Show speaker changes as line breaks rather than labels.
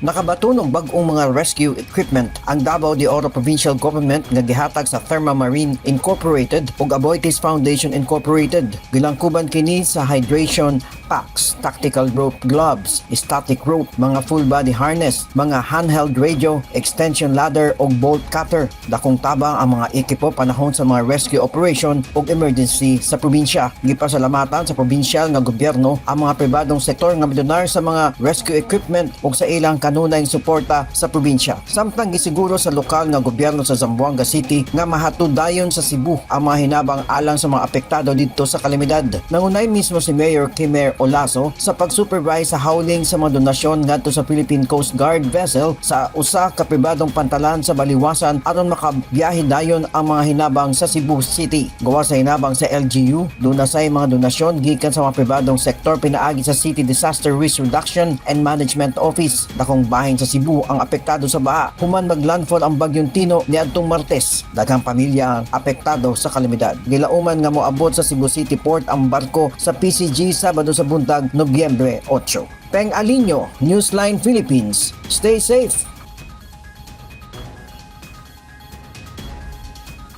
Nakabaton og bag-ong mga rescue equipment ang Davao de Oro Provincial Government nga gihatag sa Therma Marine Incorporated ug Aboitiz Foundation Incorporated. Gilangkuban kini sa hydration packs, tactical rope gloves, static rope, mga full body harness, mga handheld radio, extension ladder ug bolt cutter. Dakong tabang ang mga ekipo panahon sa mga rescue operation ug emergency sa probinsya. Gipasalamatan sa provincial nga gobyerno ang mga pribadong sektor nga midonar sa mga rescue equipment ug sa ilang kanunayng suporta sa probinsya. Samtang gisiguro sa lokal nga gobyerno sa Zamboanga City nga mahatod dayon sa Cebu ang mga hinabang alang sa mga apektado didto sa kalamidad. Nangunay mismo si Mayor Kimer Olaso sa pag-supervise sa hauling sa mga donasyon ngadto sa Philippine Coast Guard vessel sa usa ka pribadong pantalan sa Baliwasan aron makabiyahe dayon ang mga hinabang sa Cebu City. Gawas sa hinabang sa LGU, duna say mga donasyon gikan sa mga pribadong sektor pinaagi sa City Disaster Risk Reduction and Management Office. Dakong bahin sa Cebu ang apektado sa baha human maglandfall ang bagyong Tino niadtong Martes. Daghang pamilya ang apektado sa kalamidad. Gilauman nga moabot sa Cebu City Port ang barko sa PCG Sabado sa buntag, Nobyembre 8. Peng Alinio, Newsline Philippines. Stay safe.